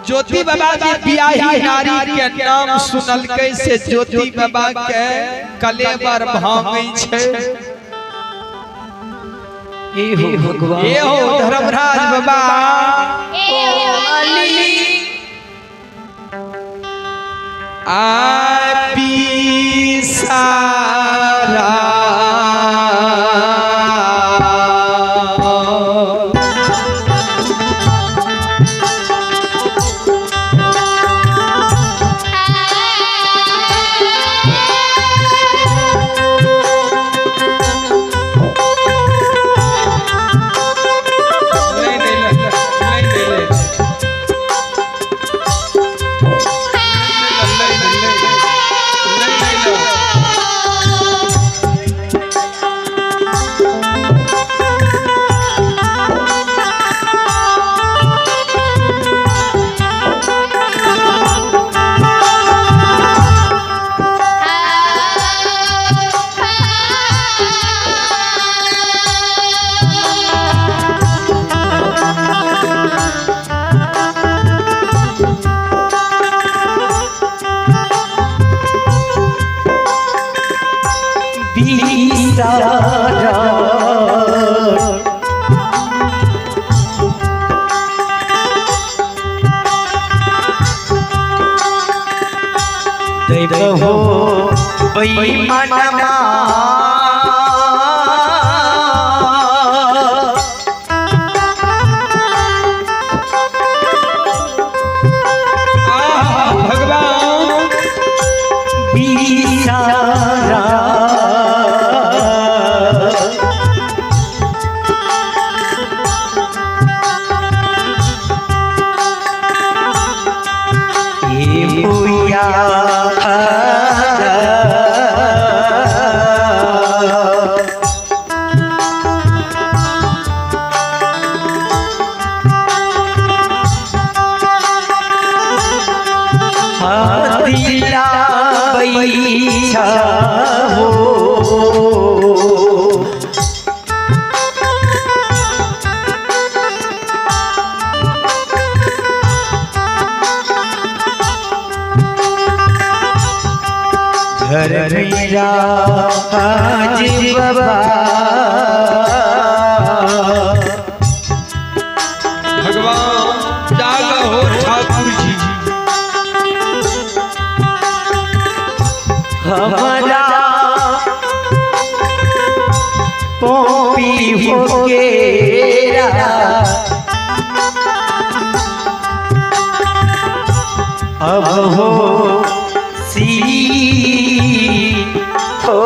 ज्योति बाबा जी बियाही नारी के नाम सुनलकै से ज्योति बाबा के कलेवर भांगै छै। ए हो भगवान, ए हो धर्मराज बाबा, आ पीसारा नहीं नहीं नहीं नहीं नहीं बिसारा दैव हो बेईमानमा, आहा, भगवान बिसारा ए भूया, दिला बैठा हो, घर मेरा आज बाबा, भगवान जाग हो ठाकुर जी, हमारा पोपी हो गेरा, अब हो सी हो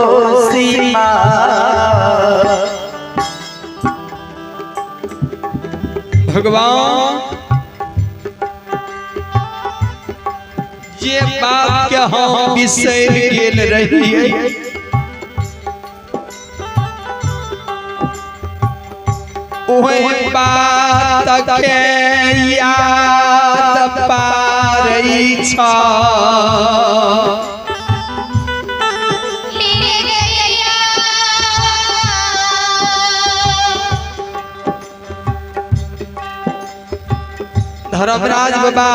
सीमा, भगवान जे बात के हम बिसरि गेल रहियै ओहि बात के याद पारै छ। धर्मराज बाबा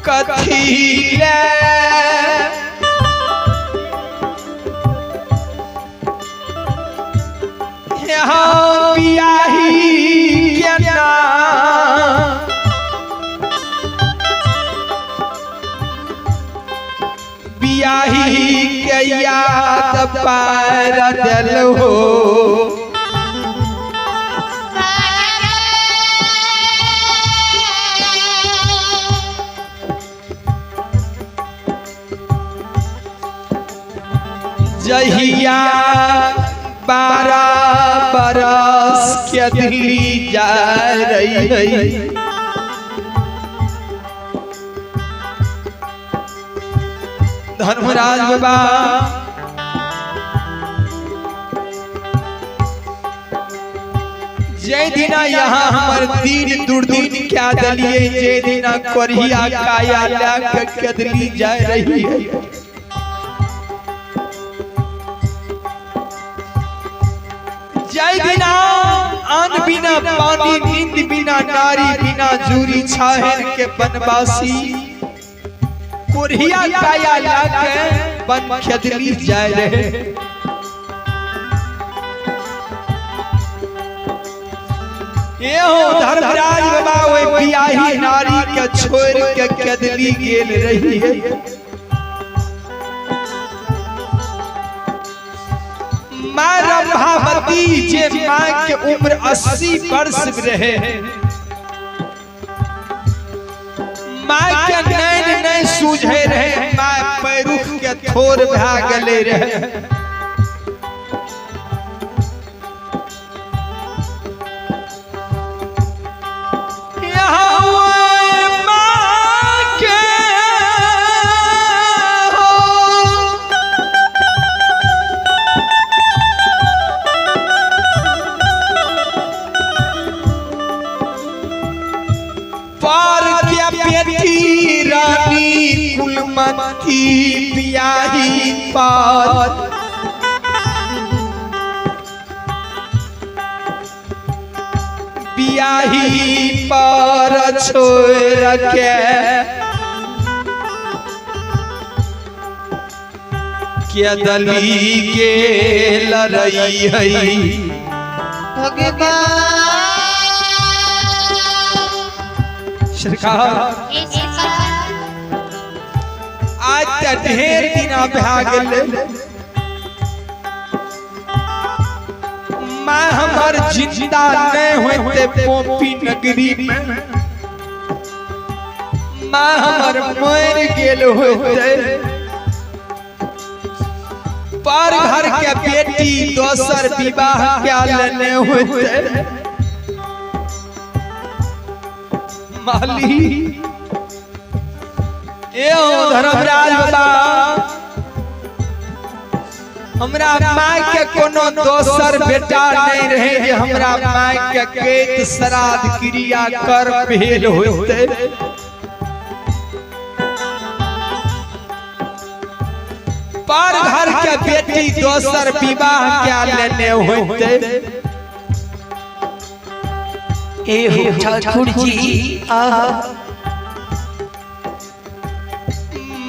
कथी ले यहाँ बियाही केना बियाही के याद पार दिल हो, जहिया 12 बरस के दिल्ली जा रही है, धर्मराज बाबा जय दिना यहाँ हमर दीन दुर्दीन क्या दलिए, जय दिना कोरिया काया लाग के दिल्ली जा रही है। जय दिना आन बिना पानी नींद बिना नारी बिना जूरी छाहन के बनवासी कोरिया काया लाके बन खेदली जाय रहे। ये हो धर्मराज बाबा ओए बियाही नारी के छोड़ के केदली गेल रही है। मां रंभावती जे मां के उम्र 80 वर्ष रहे, मां के नैन नहीं सूझे रहे, मां पैरुख के थोर भा गले रहे। रानी कुलमती बियाही पार बियाही पार छोड़ के केदली के लड़ई है भगवान सरकार। आज त ढेर दिना भा गेलै, मां हमर जिंदा नहीं होते पोपी नगरी में, मां हमर मर गेल होते। पर घर के बेटी दोसर विवाह क्या लेने होते। माली ए हो धर्मराज बाबा हमरा मां के कोनो दोसर बेटा नहीं रहे जे हमरा मां के कैत श्राद्ध क्रिया कर्म भेल होते। पर घर के बेटी दोसर विवाह क्या लेने होते। ए हो ठाकुर जी आ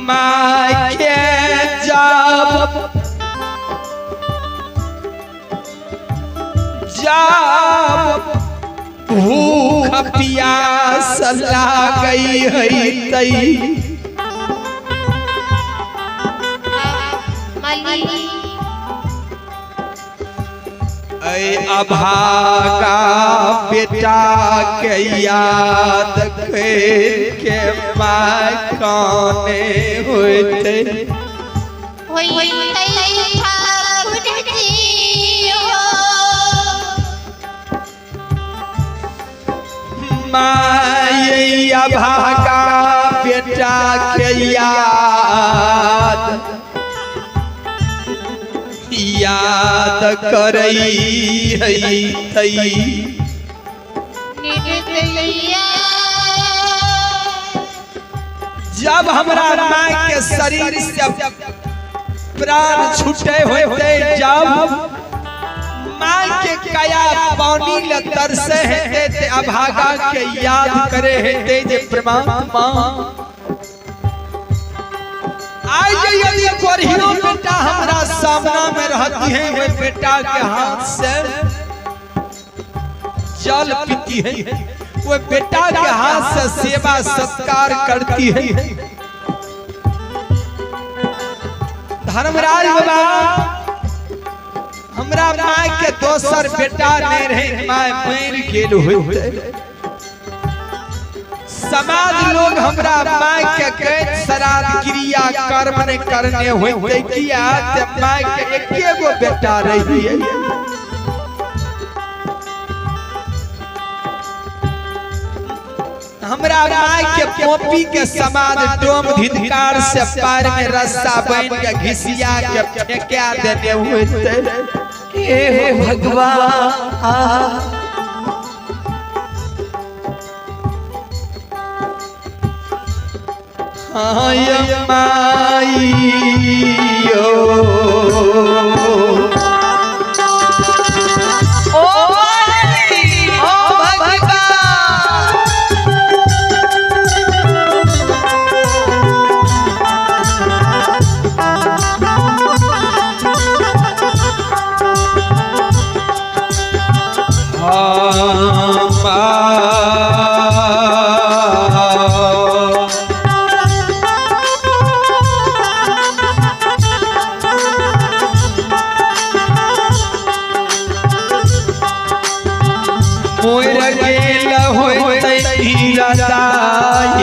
मां के जब जब भूख प्यास लागई है तई ऐ अभागा बेटा के याद के मां काने होते। माँ अभागा बेटा के याद याद करई है तई जब हमरा माँ के शरीर से प्राण छूटे होते, जब माँ के काया पानी ल तरसे हेते ते अभागा के याद करे हेते जे परमात्मा आज यदि कोरियो बेटा हमरा सामना में रहती है, वे बेटा के हाथ से जल पीती है, वो बेटा के हाथ से सेवा सत्कार करती है। धर्मराज बाबा हमरा माँ के दोसर बेटा नहीं रहे, माँ मर गेल होते। समाज लोग हमरा माँ के कैत श्राद्ध क्रिया कर्म नहीं करने होते, किया ते माँ के एके गो बेटा रही है। हमरा माँ के पोपी के समाज डोम धिधकार से पैर में रस्सा बन के घिसिया के फेंका देने होते। ए भगवान हाय माईयो ओ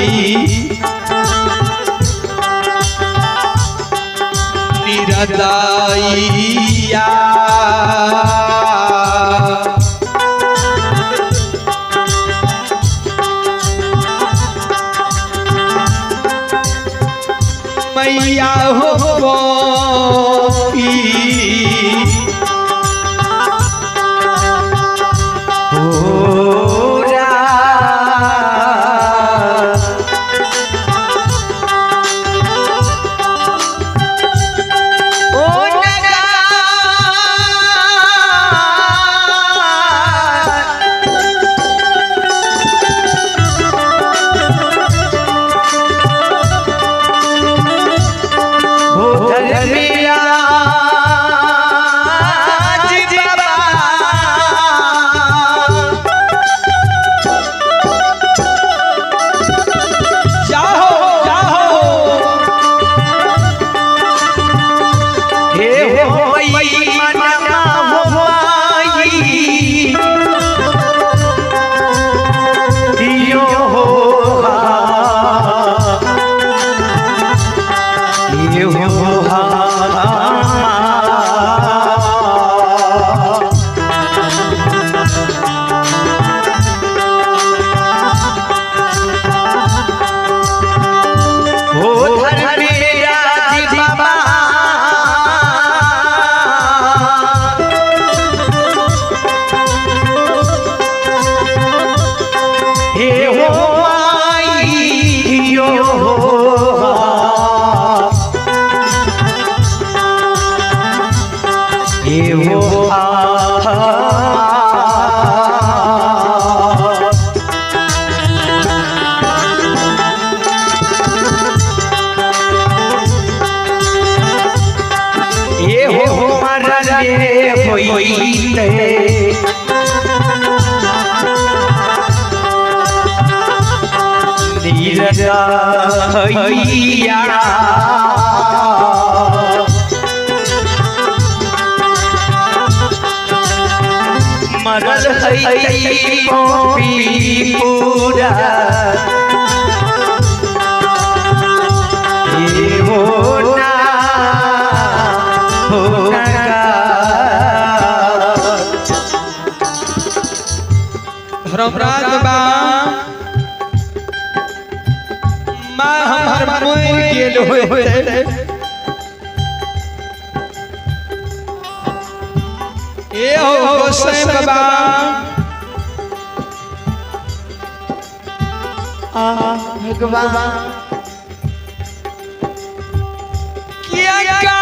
माई निरदाइया। मैया हो गोपी मरल है पी पूरा हो ना हो धर्मराज बा माँ हमर मोर गेल होते ए हो गोसाई बाबा आ भगवान किया का